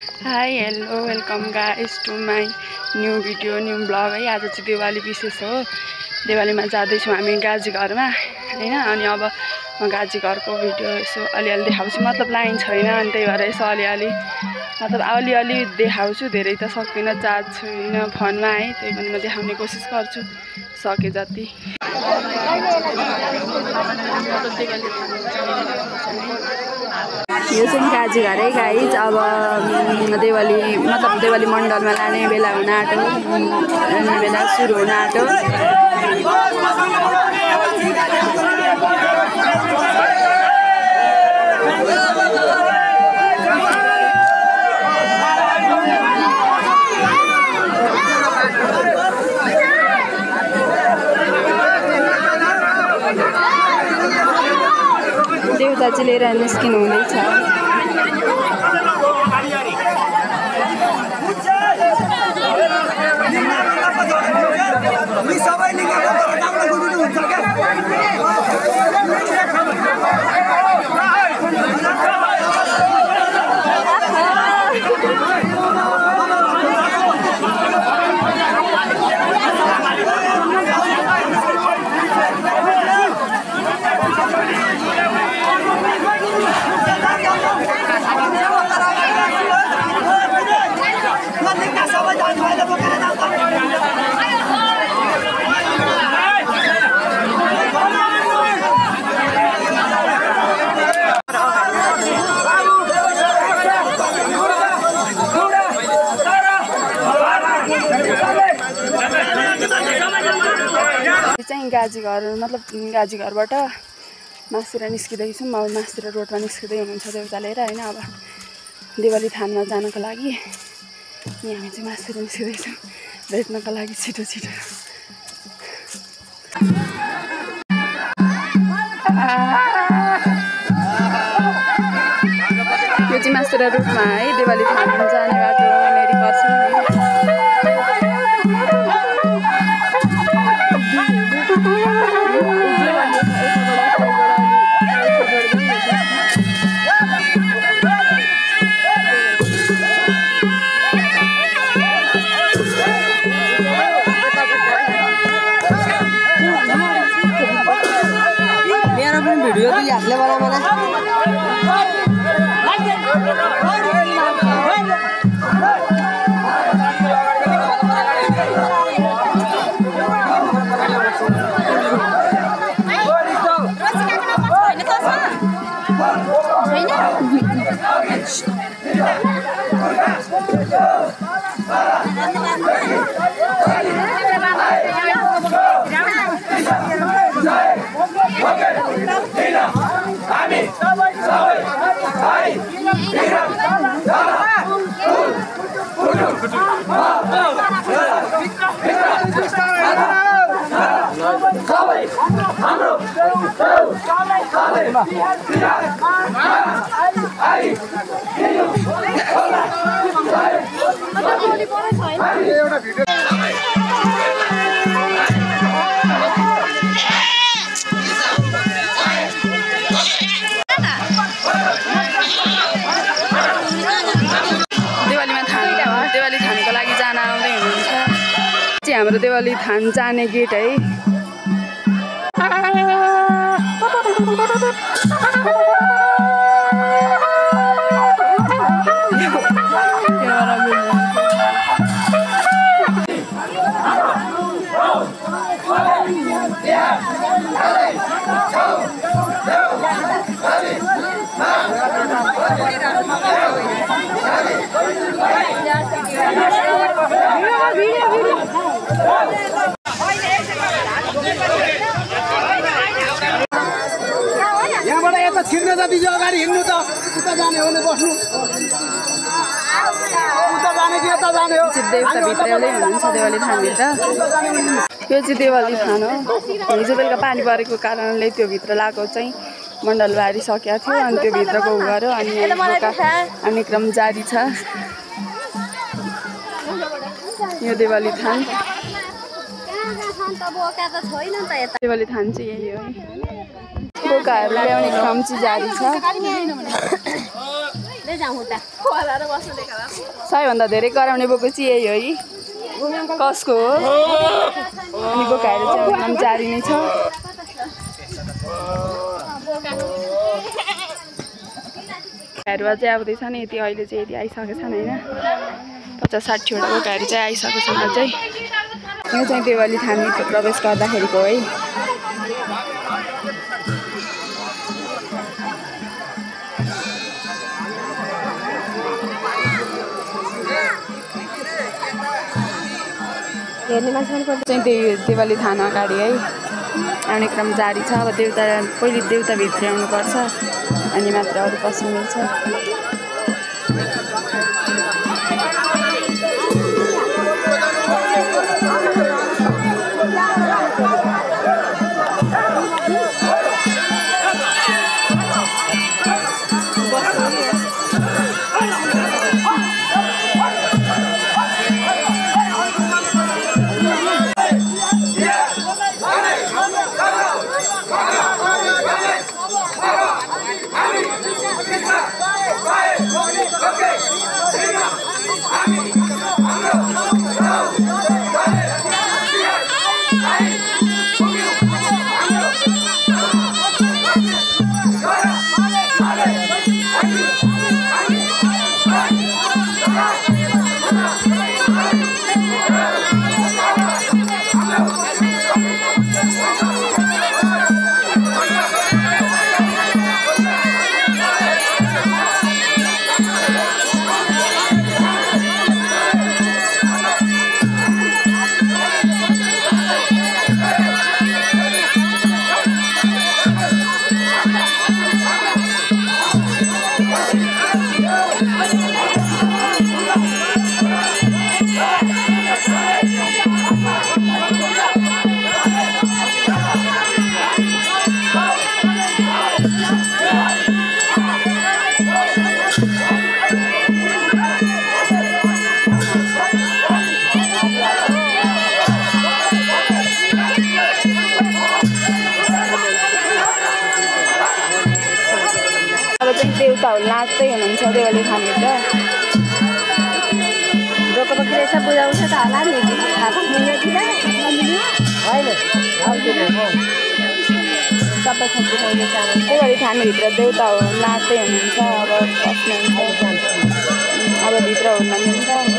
High hello welcome guys to my new video new blog है। आज चाहिँ दिवाली विशेष हो। दिवालीमा जाँदैछौँ हामी गाजी घरमा हैन। अनि अब म गाजी घरको भिडियो यसो अलिअलि देखाउँछु। मतलब लाइन छैन अनि त्यही भएर यसो अलिअलि मतलब अलिअलि देखाउँछु। धेरै त सक्दिनँ, चार्ज छैन फोनमा है। त्यही पनि म देखाउने कोसिस गर्छु सके जति। यो चाहिँ गाजी घर है गाइज। अब दिवाली मतलब दिवाली मण्डलमा लाने बेला हुन आँट्यो, बेला सुरु हुन आँट्यो। देउता चाहिँ लिएर निस्किनु हुँदैछ। चाहिँ गाजी घर मतलब गाजी घरबाट मासतिर निस्किँदैछौँ। अब मासतिर रोडमा निस्किँदै हुनुहुन्छ देउता लिएर हैन। अब दिवाली थानमा जानको लागि अनि हामी चाहिँ मासतिर निस्किँदैछौँ भेट्नको लागि छिटो छिटो। यो चाहिँ मासतिर रुटमा है दिवाली थान जाने बाटो यहाँनिर पर्छ। वीडियो तो याद ले वाला मैंने दिवाली थानको लागि जान आउँदै हुनुहुन्छ। चाहिँ हाम्रो दिवाली थान जाने गेट है। यहाँबाट यता छिर्न जति जो अगाडि हिँड्नु त उता जाने हो नि बस्नु उता जाने कि यता जाने हो। देउता भित्रैले हुनुहुन्छ दिवाली थानभित्र। यो चाहिँ दिवाली थान हो। हिजो बेलुका पानी परेको कारणले त्यो भित्र लागेको चाहिँ मण्डल बारी सकेको थियो अनि त्यो भित्रको गऱ्यो। अनि आउने क्रम जारी छ। यो दिवाली थान दिवाली थान चाहिँ यही हो है। बोकाहरू ल्याउने क्रम चाहिँ जारी छ। सबैभन्दा धेरै कराउने बोको चाहिँ यही हो कि कसको हो अनि बोकाहरू चाहिँ एकदम जारी नै छ बोकाहरू चाहिँ आउँदैछ नि यति अहिले चाहिँ यति आइसकेछन् होइन 50-60 वटा बोकाहरू चाहिँ आइसकेछन् अझै यो चाहिँ देवाली थानभित्र प्रवेश गर्दाखेरिको है चाहिँ देवाली थाना अगाडि है आउने क्रम जारी छ अब पहिले देउता भित्र आउनुपर्छ अनि मात्र अरू पस्नु मिल्छ देउताहरू नाच्दै हुनुहुन्छ देवाली थानभित्र रोकबकी रहेछ बुझाउँछ त होला नि देवाली थानभित्र देउताहरू नाच्दै हुनुहुन्छ अब पस्नुहुन्छ अब भित्र हुन मिल्छ